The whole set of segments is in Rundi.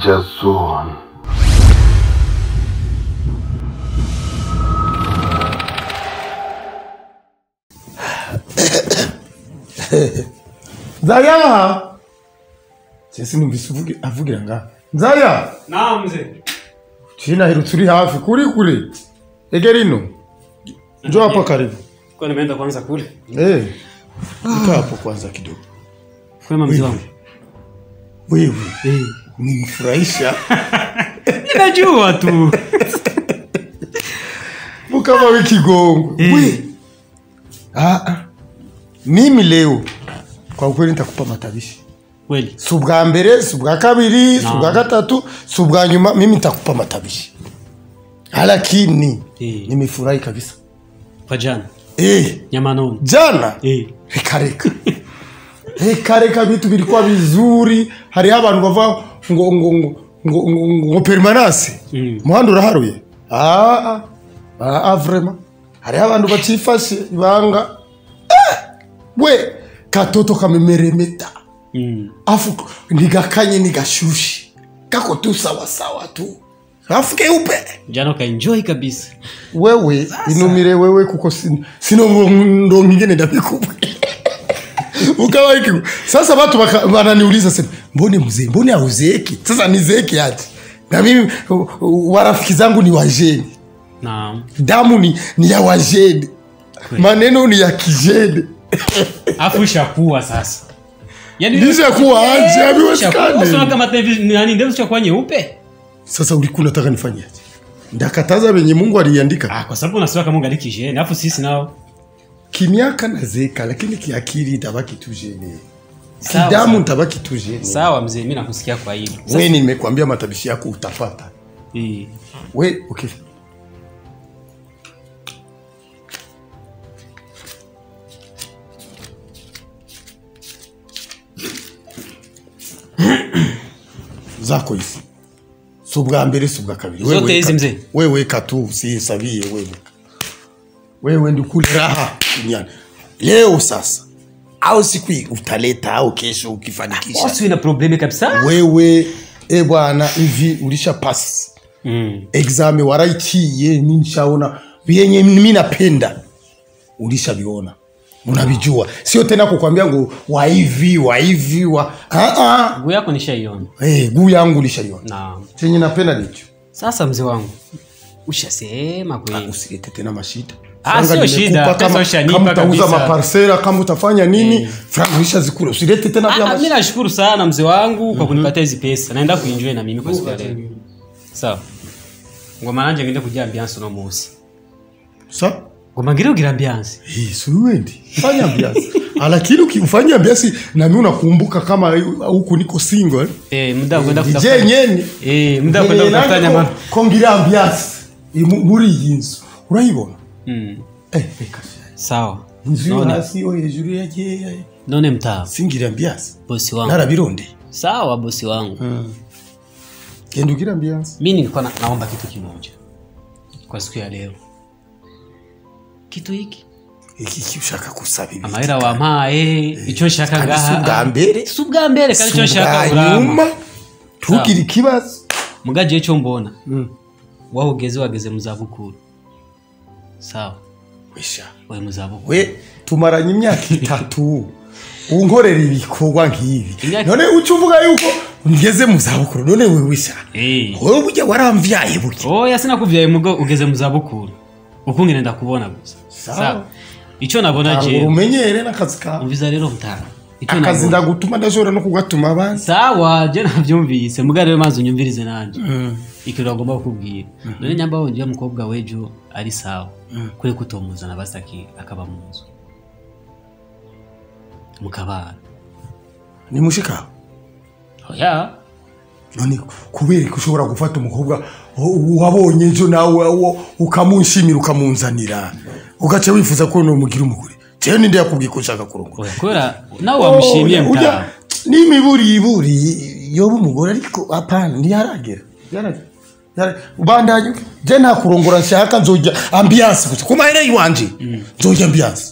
Danger Zone. Zaya! Sisi numvise avugira nga. Zaya! Naam mzee. China herutse uri hafi kuri kure. Egerino. Njoo hapa karibu. Kwa nimeenda kwanza kule. Eh. Kaa hapo kwanza kidogo. Kwema mzee wangu. Wewe. Eh, unanifurahisha. Ninajua tu. Mukama wikigongo. We. Ah. Mimi leo kwa kweli nitakupa matabishi. Kweli. Si ubwa mbere, si ubwa kabiri, si ubwa gatatu, si ubwa nyuma, mimi nitakupa matabishi. Lakini nimefurahi kabisa. Kwa jana. Eh, nyama nono. Jana? Eh. Reka reka. Reka reka vitu vilikuwa vizuri. Hari abantu bava ngo ngo ngo ngo ngo permanence. Muhanda uraharuye. Ah ah vraiment. Hari abantu bacifashe ibanga. We katoto kamemeremeta. Afu nigakanye nigashushi. Kako tu sawa sawa tu. Afu keupe. Jana ka enjoy kabisa. Wewe inumire wewe kuko sino ndo ngine ndabikubwe. Ukawa hiki. Sasa watu wananiuliza sema, mbone mzee, mbone hauzeeki? Sasa nizeeki aje? Na mimi warafiki zangu ni wajeni. Naam. Damu ni ya wajeni. Maneno ni ya kijeni. Afu shakuwa sasa. Yaani nishakuwa aje? Haiwezekani. Unaona kama nani ndio ushakuwa nyeupe? Sasa ulikuwa unataka nifanyaje? Ndakataza wenye Mungu aliandika. Ah, kwa sababu unasema kama Mungu alikijeni, afu sisi nao kimiaka nazeka lakini kiakili nitabaki tu jene. Kidamu nitabaki tu jene. Sawa mzee, mimi nakusikia kwa hilo. Wewe nimekuambia matabishi yako utapata. Eh. We okay. Zako hizi. Si ubwa mbere si ubwa kabiri. Zote hizi mzee. Wewe katu usihesabie wewe. Wewe ndukule raha duniani. Leo sasa au siku utaleta au kesho ukifanikisha. Sio ina problemi kabisa. Wewe bwana hivi ulisha pass. Exam waraitie nishaona vyenye mimi napenda. Ulishaviona. Unavijua. Sio tena kukwambia ngo wa hivi wa hivi wa Guu yako nishaiona. Eh, guu yangu nishaiona. Naam. Chenye napenda nicho. Sasa mzee wangu ushasema kweli. Usilete tena mashida. Ah, sio shida. Pesa ushanipa kabisa. Kama utauza maparcela, kama utafanya nini, frangu ushazikula. Usilete tena pia mashida. Mimi nashukuru sana mzee wangu kwa kunipatia hizi pesa. Naenda kuenjoy na mimi kwa siku ya leo. Sawa. Ngoma nanje ngende kujia ambiance no musi. Sawa? Ngoma ngire ugira ambiance. Eh, si uendi. Fanya ambiance. Lakini ukifanya ambiance na mimi unakumbuka kama huku niko single. Eh, muda kwenda kutafuta. DJ nyeni. Eh, muda kwenda kutafuta nyama. Kongira ambiance. Muri iyi nzu. Urayibona? Eh, reka. Sawa. Nzu hasi yo hejuru yake. None mtaa. Singira ambiance. Bosi wangu. Narabironde. Sawa bosi wangu. Genda ugira ambiance. Mimi nilikuwa naomba kitu kimoja. Kwa siku ya leo. Kitu hiki. Iki ushaka kusaba ibi. Amahera wampaye icyo nshaka ngaha. Subwa mbere. Subwa mbere kandi icyo nshaka urama. Tukiri kibazo. Mugaje cyo mbona. Waho ugeze wageze muzabukuru. Sawa. Wisha. We muzabukuru. We tumaranye imyaka 3. Unkorera ibikorwa nkibi. None ucuvuga yuko ngeze muzabukuru none wewe wisha. Wewe burya waramvyaye burya. Oya sinakuvyaye mugo ugeze muzabukuru. Ukungene ndakubona gusa. Sawa. Icyo nabona je. Umenyere nakazi ka. Umviza rero mutara. Icyo nabona. Akazi ndagutuma ndashobora no kugatuma abandi. Sawa, je navyumvise. Muga rero maze unyumvirize nanje. Ikintu agomba kukubwira. None nyamba wonje mukobwa wejo ari sawa. Kure kutomuzana basaki akaba mu nzu. Mukabana. Ni mushika? Oya. None kubera ko ushobora gufata umukobwa wabonye ejo nawe ukamunshimira ukamunzanira ugaca wifuza ko no mugira umugore. Jewe ninde yakubwiye ko nshaka kurongora? Kubera nawe wamushimiye mta. Nimiburi iburi yoba umugore ariko hapana ntiharagera. Ubandanye je nta kurongora nshaka nzojya ambiance gusa kuma here iwanje nzojya ambiance.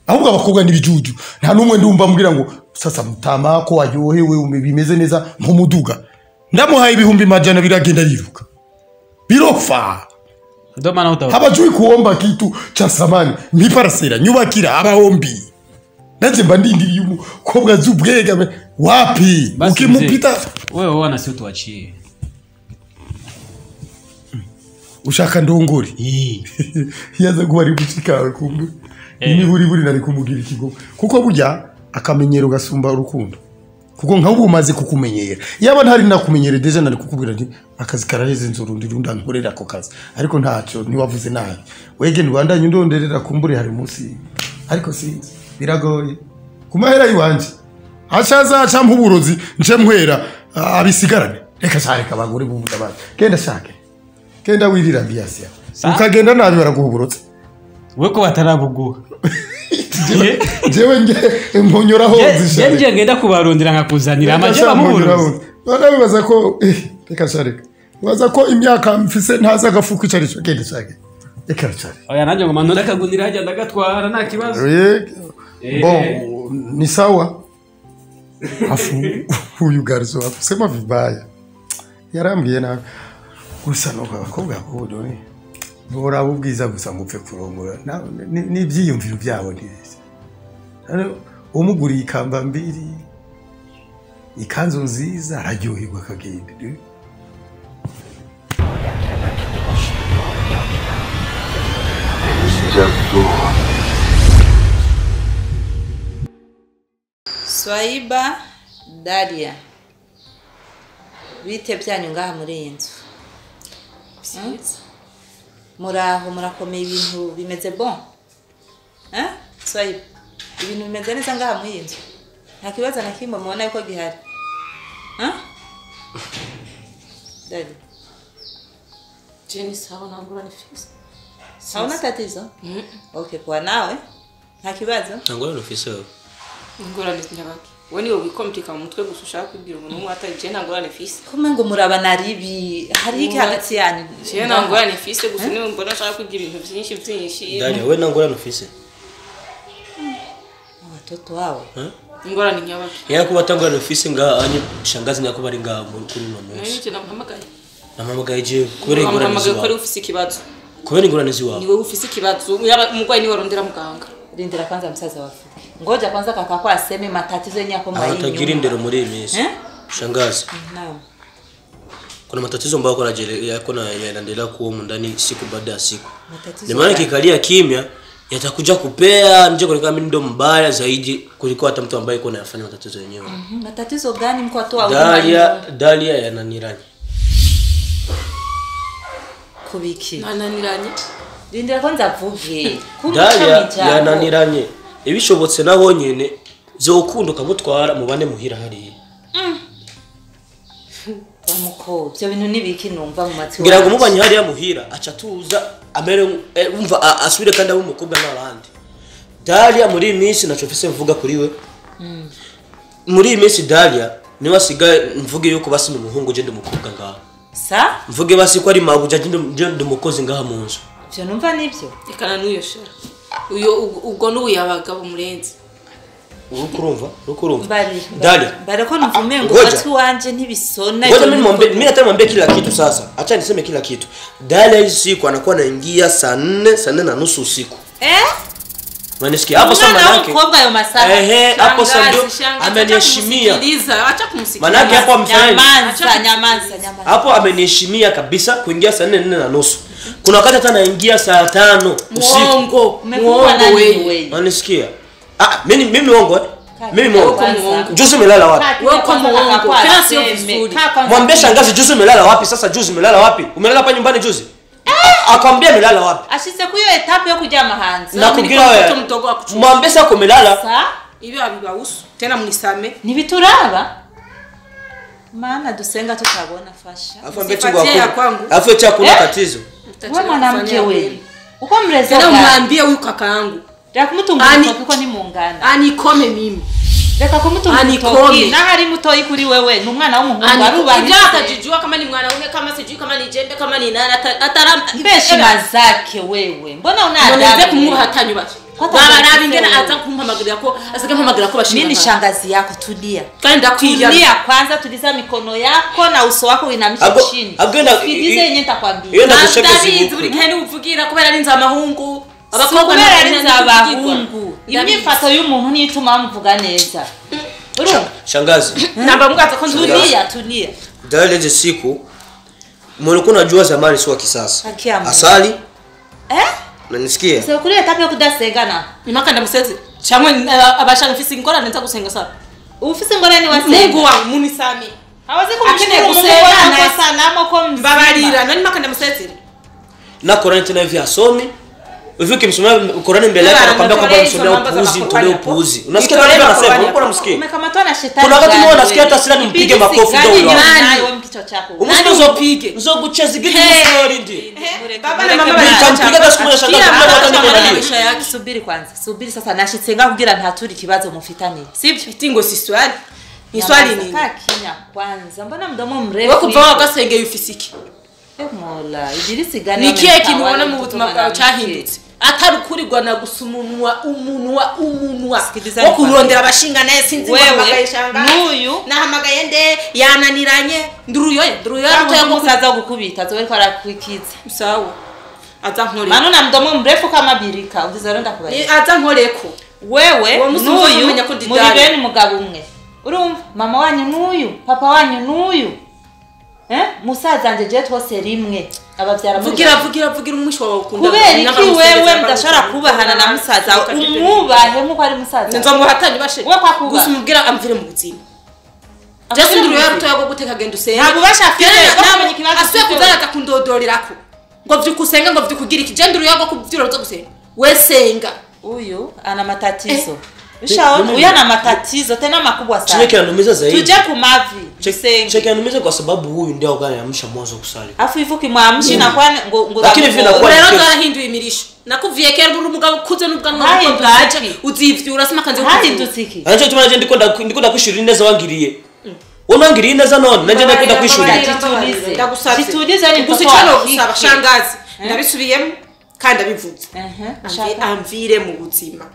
Ahubwo abakobwa nibijuju nta numwe ndumva mbwira ngo sasa mutama ko waryohewe bimeze neza nk'umuduga. Ndamuhaye 200,000 agenda ariruka. Birofa. Ndio maana utawa. Habajui kuomba kitu cha samani. Miparasera nyubakira abaombi. Naje mba ndindiriye umukobwa z'ubwega wapi? Ukimupita wewe wana sio tuachie. Ushaka ndongori. Yaza kuba ari gucikawe kumbe. Ni buri buri nari kumugira ikigo. Kuko burya akamenyero gasumba urukundo. Kuko nka ubu umaze kukumenyera. Yaba ntari nakumenyere deja nari kukubwira nti akazi karaheze nzorundi runda nkorera ako kazi. Ariko ntacyo ntiwavuze nabi. Wege ndwandanye ndonderera kumbure hari munsi. Ariko sinzi biragoye. Kumahera yiwanje. Ashaza aca mpuburozi nce mpwera abisigarane. Reka shareka abagore bubuta bana. Genda shake. Genda wirira biasi. Ukagenda nabi baraguhuburotse. We ko batarabuguha. Jewe nge mponyora hozi. Nje ngenda kubarondera nkakuzanira amaje bamuburozi. Bana bibaza ko reka shareka. Baza ko imyaka mfise ntaza agafuko icarico. Genda shake. Reka shake. Oya nanje ngo manura akagunira hajya ndagatwara nta kibazo. Bon, ni sawa. Afu huyu garzo akusema vibaya. Yarambwiye nabi. Gusa no abakobwa bo bora ubwiza gusa ngo upfe kurongora n'ibyiyumviro byabo ntibize. Umuguriye ikamba mbiri ikanzu nziza araryoherwa akagenda. Swaiba Daria bite byanyu ngaha muri iyi nzu? Muraho murakomeye ibintu bimeze bon. Swaiba ibintu bimeze neza ngaha muri iyi nzu. Nta kibazo na kimwe mubona yuko gihari. Daria Jenny sawa nangura ni fisi. Hauna tatizo? Okay, kwa nawe nta kibazo? Nangura ni fisi. Ngorane nyabaki. We niwe wikomplika mu mutwe gusa ushaka kubwira umuntu umwe atari je ntangorane fisi. Kumwe ngo murabana ribi hari iki hagati yanyu? Je ntangorane fisi gusa niwe mbona ashaka kugira ibintu byinshi byinshi. Daniel we ntangorane fisi. Watoto wao. Ngorane nyabaki. Yeye kuba tangorane fisi nga anyi shangazi nyako bari nga kuri no munsi. Nani je namuhamagaye? Namuhamagaye je kubera ingorane ziwa. Namuhamagaye ko ufise ikibazo. Kubera ingorane ziwa. Niwe ufise ikibazo umugwayi niwe arondera muganga. Rindira kwanza msaza wafu. Ngoja kwanza kaka kwa aseme matatizo yenye yako mbayi. Hatagira indero muri iyi minsi. Shangazi. Naam. Kuna matatizo ambayo yako na yanaendelea kuwa ndani siku baada ya siku. Matatizo. Maana kikalia kimya yatakuja kupea nje kwa mimi ndo mbaya zaidi kuliko hata mtu ambaye yuko anayafanya matatizo yenyewe. Matatizo gani mko atoa Dalia yananirani. Kubiki. Nananiranye. Rindira kwanza avuge. Dalia yananiranye. Ibishobotse naho nyene zokunda kamutwara mubane muhira hariya. Bamuko byo bintu nibiki numva mu matwi. Ngira ngo mubanye hariya muhira aca tuza amere umva asubire kandi abo umukobwa n'abandi. Dalia muri iyi minsi naco mfise mvuga kuri we. Muri iyi minsi Dalia niwe asigaye mvuge yuko basi ni umuhungu je ndi umukobwa ngaha. Sa? Mvuge basi ko ari mabuja je ndi umukozi ngaha mu nzu. Byo numva nibyo. Ekana n'uyo shara. Uyo ubwo n'uyabaga umurenze. Urukurumva, urukurumva. Dalia. Bari ko numva ngo watu wanje ntibisona. Ngoja mimi niombe, mimi nataka niambie kila kitu sasa. Acha niseme kila kitu. Dalia hizi siku anakuwa anaingia saa 4, saa 4:30 usiku. Unanisikia? Hapo sasa manake. Mkobwa yo masaha. Ehe, hapo sasa ndio ameniheshimia. Acha kumsikiliza. Manake hapo amfanya. Nyamaza, nyamaza, nyamaza. Hapo ameniheshimia kabisa kuingia saa 4:30. Kuna wakati hata anaingia saa 5 usiku. Muongo, muongo wewe. Unanisikia? Mimi muongo eh? Mimi muongo. Juzi umelala wapi? Wewe kwa muongo. Tena sio vizuri. Mwambie shangazi juzi umelala wapi? Sasa juzi umelala wapi? Umelala hapa nyumbani juzi? Akwambia umelala wapi? Ashize kuyo etape yo kujama hanze. Nakubwira wewe. Mwambie sasa umelala. Sa? Ibyo abibahusu. Tena mnisame. Nibituraba. Maana dusenga tutabona fasha. Afu eti hakuna tatizo. Wewe mwanamke wewe. Uko mreza. Tena umwambie huyu kaka yangu. Reka kumutunga kuko ni muungana. Anikome mimi. Reka kumutunga urutoki. Na hari mutoyi kuri wewe ni umwana w'umuhungu arubaha. Ibyo atajijua kama ni mwanaume kama sijui kama ni jembe kama ni nani ataram mbeshima zake wewe. Mbona una adabu? Noneze kumuha hatanyubashe. Baba ingene aza kumpamagarira ko asiga mpamagarira ko bashinga. Mimi ni shangazi yako, tulia. Kandi ndakwiya. Tulia kwanza, tuliza mikono yako na uso wako uinamishe chini. Sikilize yenyewe nitakwambia. Iyo ndagushaka buri gihe uvugira kubera ari nzamahungu. Abakobwa ari nzabahungu. Imyifato y'umuntu niyo ituma bamuvuga neza. Urumva? Shangazi. Namba mugaza ko tulia, tulia. Dalile hizo siku mlikuwa unajua zamani sio kisasa. Asali? Eh? Unanisikia? Sasa kuri etape yo kudasengana. Nimaka ndamuseze. Cyangwa abashaka mfise ingorane nza gusenga sasa. Ufise ingorane wasenga. Mungu wangu munisame. Hawezi kumshukuru Mungu kwa salama kwa mzima. Mbabarira, nani maka ndamuseze? Na Korani tena hivi asomi. Hivi ukimsomea Korani mbele yake anakuambia kwamba msomea upuuzi, mtolee upuuzi. Unasikia nani anasema? Uko unamsikia? Umekamatwa na shetani. Kuna wakati mmoja nasikia hata sila nimpige makofi ndio huyo. Nani wewe mkichwa chako? Umsizopige. Uzogucheza gidi msori ndi. Baba na mama nitampiga basi kwa shangazi kwa hata niko nani. Subiri kwanza. Subiri sasa nashitsenga kugira ntaturi kibazo mufitani. Sivyo? Itingo si swali. Ni swali nini? Kaa kimya kwanza. Mbona mdomo mrefu? Wewe kuva wagasengeye ufisiki. Mola, Idirisi gani? Nikiye kintu ubona mu buzima bwawe cyahindutse. Atari ukurirwa na gusa umunwa wo kurondera abashinga naye sinzi wewe n'uyu nahamagaye nde yananiranye nduruyoye rutoya ngo musaza gukubita azobe ariko arakwikiza. Sawa. Aza nkore. Manu na mdomo mrefu kama birika, ugize ronda kubaye. Aza nkoreko. Wewe n'uyu muri bene umugabo umwe. Urumva mama wanyu n'uyu, papa wanyu n'uyu. Musaza nje je twose rimwe abavyara muri vugira umwisho wawe ukunda kubera iki wewe mudashobora kubahana na musaza umwubahe nkuko ari musaza nzomuhatanye bashe gusa umubwira amvire mu buzima Jesu nduru yarutoya go guteka genda usenga ntabwo ubasha afite asuye kuzarata kundodorirako ngo vyukusenga ngo vyukugira iki je nduru yago kuvyura uzo gusenga we senga uyu ana matatizo Ushaona huyu ana matatizo tena makubwa sana. Cheke anumiza zaidi. Tuje kumavi. Tusenge. Cheke anumiza kwa sababu huyu ndio akaniamsha mwanzo kusali. Afu hivyo kimwamshi na kwa ngo lakini vile nakuwa rero zarahinduye imirisho. Nakuvyekera uri umugabo kuze n'ubwanwa bwaje uzivyura sima kanze hahindutse. Anacho tuma naje ndiko ndakwishurira neza wangiriye. Unangiriye neza none naje ndiko ndakwishurira. Ndagusabye. Jitulize ni gusa icyo gusaba shangazi. Ndabisubiyemo kandi abivuze. Amvire mu buzima.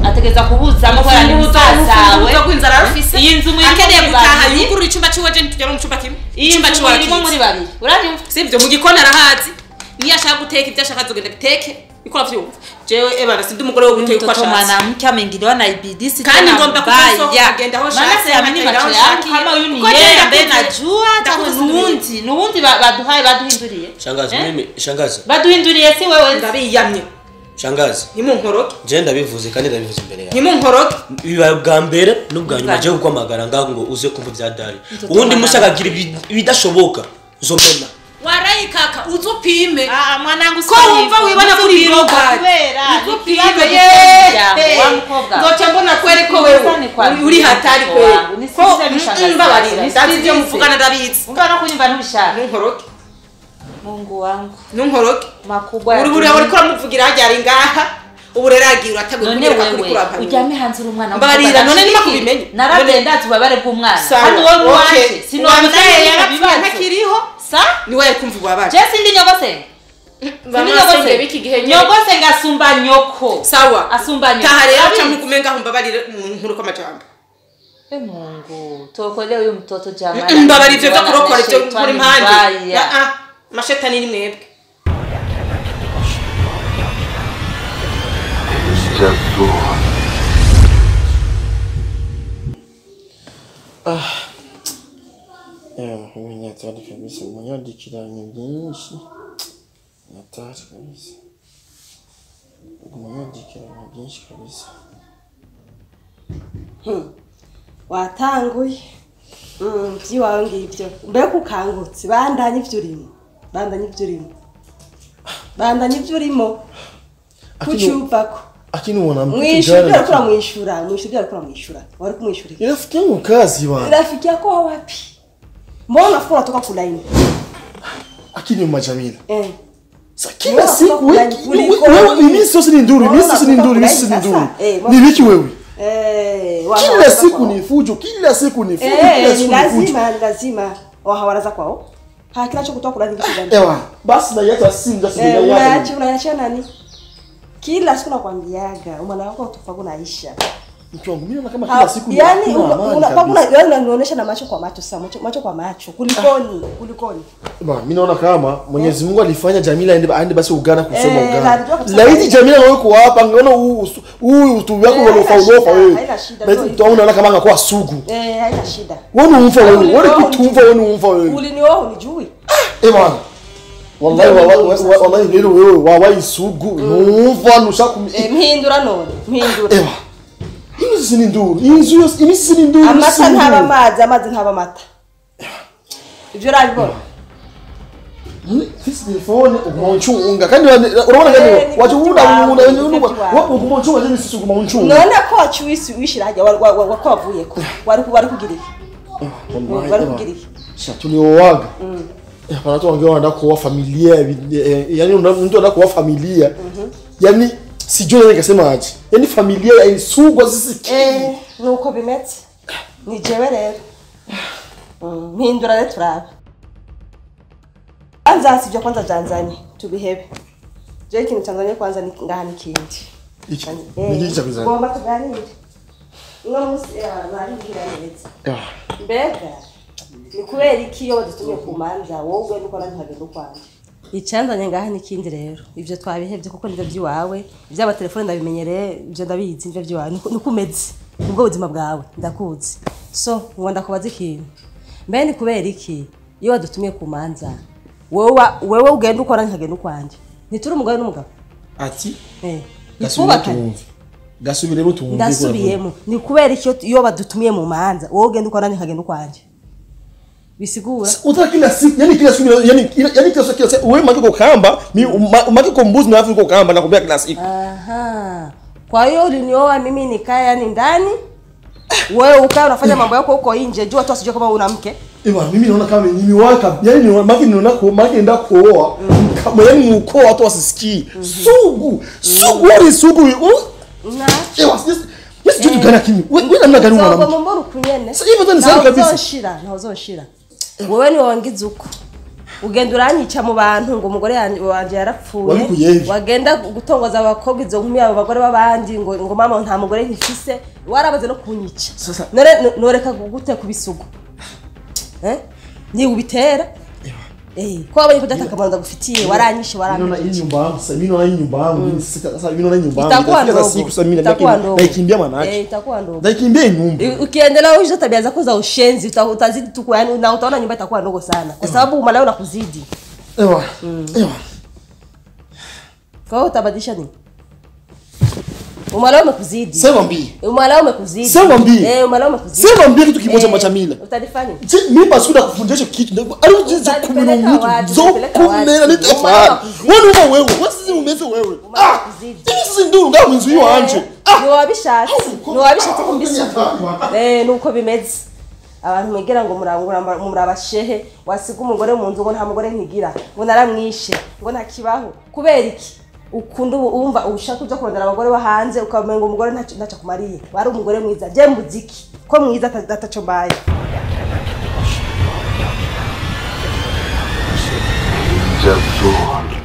Ategeza kubuzamo ko ari musaza we kwinzara rufise iyi nzu muri akeneye gutaha yugurura icyumba ciwe je ntitujya mu cyumba kimwe icyumba ciwe kirimo muri babiri uranyumva sivyo mu gikoni arahazi niyo ashaka guteka ibyo ashaka azogenda biteke bikora vyumva jewe ebana sindi umugore wo guteka uko ashatse mwanamke ameingiliwa na ibidisi kandi ngomba kusohoka kugenda aho shatse amini macho yangu kama uyu ni yeye ambaye najua hata nundi baduhaye baduhinduriye shangazi mimi shangazi baduhinduriye si wewe ndabiyamye Shangazi ntimunkoroke je ndabivuze kandi ndabivuze imbere yawe ntimunkoroke biba bwa mbere n'ubwa nyuma je kukwamagara ngaho ngo uze kumva bya Dari ubundi musakagira ibidashoboka zomena warayikaka uzupime mwanangu ko wumva wibona kuri roga kubera uzupime ye nzoca mbona kwere ko wewe uri hatari kwere ko mbabarira ndazi ibyo muvugana ndabizi umva no kunyumva ntubishaka ntunkoroke Mungu wangu ntunkoroke makubwa uri buri uri kuramuvugira hajyari ngaha ubu rero agiye urateguye none wewe ujyame hanze uri umwana mbabarira none nima kubimenye naragenda ati ububabare bw'umwana hano wowe waje sinobona yarapfuye ntakiriho sa niwe yari kumva ububabare je sindi nyogosenge nyogosenge asumba nyoko sawa asumba nyoko taha rero cyangwa ugume ngaho mbabarire nkuruko amajambo Mungu tuokolee huyu mtoto jamani mbabarire ibyo byo kurokora ibyo muri impande mashetani ni mwebwe Mimi hatari kabisa, mwenye ibintu byinshi hatari kabisa, mwenye ibintu byinshi kabisa. Watanguye by'iwawe ngibyo mbega ukangutse bandanye ibyo urimo bandanye ibyo urimo kucyubako Lakini mwanamke mwishura alikuwa mwishura mwishura alikuwa mwishura wali kumwishura. Rafiki yangu kazi bwana. Rafiki yako wapi? Mbona unafikiri unatoka kulaini? Lakini mama Jamila. Sasa kila siku wewe mimi sio ni nduru, mimi sio ni nduru, mimi sio ni nduru. Ni wiki wewe. Kila siku ni fujo, kila siku ni fujo, kila siku ni fujo. Lazima lazima wahawaraza kwao. Ha kinacho kutoka kulaini kitu gani? Ewa, basi na yata simu just bila yata. Unaacha nani? Kila siku nakwambiaga mwana wako utofagu naisha. Mke wangu mimi naona kama kila siku yani unaona unanionyesha na macho kwa macho sasa, macho kwa macho. Kulikoni? Kulikoni? Ba, mimi naona kama Mwenyezi Mungu alifanya Jamila aende basi Uganda kusoma Uganda. Laiti Jamila wewe uko hapa angeona huyu utu wako ulofa wewe. Haina shida. Laiti utaona kama angekuwa sugu. Haina shida. Wewe unumfa wewe. Wewe kutumva wewe unumfa wewe. Ulinioa unijui? Eh bwana. Wallahi wallahi leo wewe wawahi sugu. Numva nushaku. Mpindura none. Mpindura. Eh. Inzu ni nduru. Inzu yose imisi ni nduru. Amata ntaba amazi, amazi ntaba amata. Ibyo urabibona. Fisi telefone ugumonchunga kandi urabona kandi wachuunda ugumonchunga je nisi ugumonchunga. None ko wachuisi wishiraje wako wavuyeko. Wari kugira iki? Wari kugira iki? Sha tuliowaga. Hapana watu wangeona kuwa familia yani mtu anakuwa familia. Yani sijui nikasema aje. Yani familia ya sugwa sisi. Nuko bimeze. Ni jewe rero. Mpindura rero turabe. Kwanza sijua kwanza Tanzania tubihebe. Je kintu Tanzania kwanza ni ngani kindi. Iki. Ni cha kuzana. Gomba tuganire. Uno musi bari ngira neza. Mbega ni kubera iki iyo badutumye ku manza wowe nuko nantagenda kwanje. Icyanzanye ngaha ni kindi rero. Ivyo twabihevye kuko nivyo byiwawe. Ivyaba telefone ndabimenyereye, ivyo ndabizi nivyo byiwawe. Nuko umeze. Ubwo buzima bwawe ndakuzi. So, ngo ndakubaza ikintu. Mbe ni kubera iki iyo badutumye ku manza wewe ugenda ukora nkagenda ukwanje. Nituri umugore n'umugabo. Ati gasubiremo tumve. Ndasubiyemo. Ni kubera iki iyo badutumiye mu manza wowe ugenda ukora nkagenda ukwanje. Bisigura. Utaka kila siku, yani kila siku, yani kila siku wewe maki kokamba, mimi maki kombuzi na Afrika kokamba nakwambia kila siku. Aha. Kwa hiyo ulinioa mimi nikae yani ndani. Wewe ukae unafanya mambo yako huko nje, jua tu asijue kama una mke. Ewa mimi naona kama mimi waka, yani maki naona ko maki nenda kuoa. Kama yani mkoa watu wasisikii. Sugu, sugu wali sugu. Na. Ewa sisi kitu gani kimi? Wewe namna gani mwanamke? Sawa mbona ukunyene? Sasa hivyo tani sana kabisa. Ntazoshira, ntazoshira. Wewe ni wangize uko. Ugenda uranyica mu bantu ngo umugore wanje yarapfuye. Wagenda gutongoza abakobwa izo nkumi abo bagore babandi ngo mama nta mugore nkifise. Warabaze no kunyica. Noreka gute kubisugo. Ni ubitera. Ko abanye kudata akamaro ndagufitiye waranyishe waranyishe. Nona hii nyumba yangu, sasa mimi naona hii nyumba yangu, sasa mimi naona hii nyumba yangu. Sasa siku sasa mimi naikimbia maana yake. Itakuwa ndogo. Naikimbia nyumba. Ukiendelea hizo tabia zako za ushenzi utazidi tu yani na utaona nyumba itakuwa ndogo sana kwa sababu umalaya unakuzidi. Ewa. Ewa. Kwa hiyo utabadilisha nini? Umalaya umekuzidi. Sema mbii. Umalaya umekuzidi. Sema mbii. Umalaya umekuzidi. Sema mbii kitu kimoja Machamila. Utanifanya? Mimi basi kufundisha kitu. Alijiza kumena zo kumena ni tafara. Wewe uba wewe, wewe sisi umeze wewe. Ah! Sisi nduru ngaho inzu yiwanje. Ah! Ni wabishatse. Ni wabishatse kumbisa. Nuko bimeze. Abantu mwegera ngo murangura murabashehe wasiga umugore mu nzu ngo nta mugore nkigira ngo naramwishe ngo ntakibaho kubera iki? Ukunda umva ushaka uja kurondera abagore bo hanze ukamenga umugore ntaco kumariye wari umugore mwiza je muziki ko mwiza ataco mbaye. Just